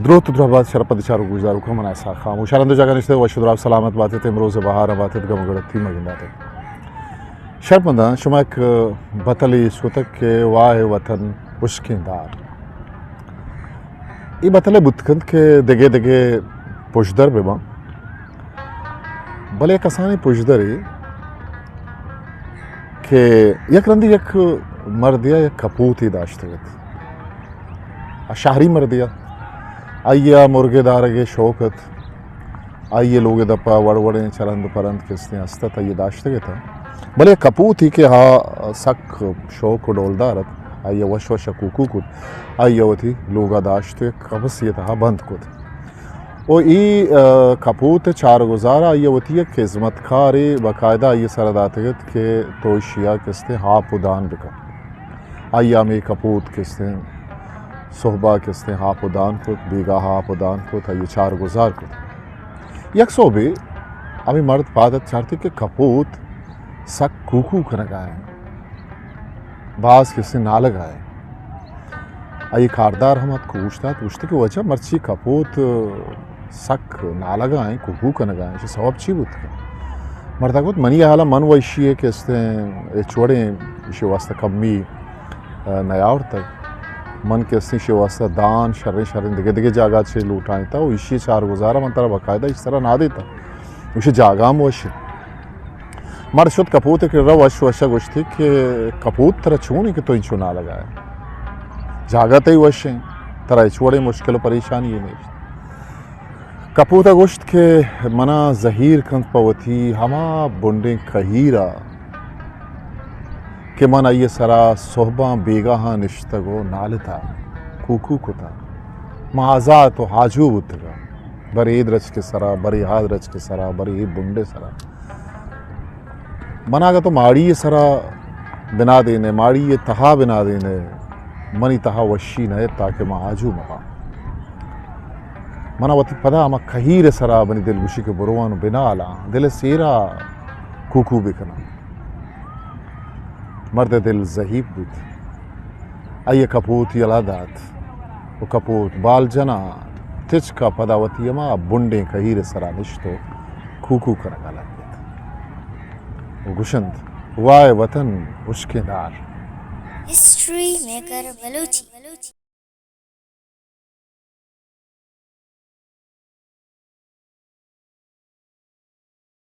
دروت و درہبات شرپد چاروک گوشداروکاں، من اسحاق خاموش۔ ہر ہند و جاگہ نشتگ، وش و دراہ سلامت باتت، امروز بہار باتت، گم گڑتی مگنداتت۔ شرپنداں، شما یک بتلے اشکتگ کہ واہ وطن اشکیں دار۔ اے بتلے بوت کنت کہ دگہ دگہ پژدر بہ باں، بلے کسانیں پژدرے کہ یک رندے یک مردے ء یک کپوتے داشتگ ات۔ آ شہری مردے ات۔ آئی ء مرگے دارگ ء شوق ات۔ آئی ء لوگ ء دپ ء وڑ وڑیں چرند پرند کستیں است ات، آئی ء داشتگ ات۔ بلے کپوتے کہ آ سک شوق و ڈولدار ات، آئی ء وش وش ء کوکو کت، آئی ء وتی لوگ ء داشت و یک قفصے ء تہا بند کت۔ و اے، آ، کپوت ء چارگزار ء آئی ء وتی یک خزمتکارے باقاعدہ آئی ء سرا داتگ ات کہ تو ایشی ء کستیں آپ و دان بکن۔ آئی ء ہمے کپوت کستیں سہب ء کستیں آپ و دان کت، بیگاہ ء آپ و دان کت، آئی ء چارگزار کت۔ یک سہبے ہمے مرد پاد ات، چارتی کہ کپوت سک کوکو کنگ ء انت، باز کستیں نالگ ء انت۔ آئی کاردار ہم اتک و اوشتات، گوشت کہ وجہ مرچی کپوت سک نالگا ایں، کوکو کنگا ایں، ایشی سوب چی بوت؟ مردا گوت، منی حالا من و ایشی ء کہ استیں ہچ وڑیں ایشی واسطہ کمی، ء، نیاورتگ۔ من کہ استیں ایشی واسطہ دان شریں شریں دگہ دگہ جاگہ چہ لوٹائینتا و ایشی چارگزارا من ترا باقاعدہ ایشی سرا نادیتا۔ ایشی جاگہ ہم وش۔ مرد شت کپوت ء کرا وش وش ء گوشتی کہ کپوت ترا چون انت کہ تو انچو نالگا ئے؟ جاگہ تئی وش انت، ترا ہچ وڑیں مشکل و پریشانی یے نیست۔ کپوت ء گوشت کہ منا زہیر کنت پہ وتی ہما بنڈیں کہیر ء کہ من آئی ء سرا سہباں بیگاہاں نشتگ و نالتا، کوکو کتا۔ من آزات و آجو بوتگاں۔ برے اے درچک ء سرا، برے آ درچک ء سرا، برے اے بنڈ ء سرا۔ منا اگاں تو ماڑی ء سرا بنادین ئے، ماڑی ء تہا بنادین ئے، منی تہا وشی نہ ات تاکہ من آجو مباں۔ منا وتی پدا ہما کہیر ء سرا منی دل گوشی کہ برواں و بنالاں، دل ء سیرا کوکو بکناں۔ مرد ء دل زہیب بوت۔ آئی ء کپوت یلہ دات و کپوت بال جنا تچکا پدا وتی ہما بنڈیں کہیر ء سرا نشت و کوکو کنگا لگت و گشنت، وائے وطن اشکیں دار۔ History maker Balochi.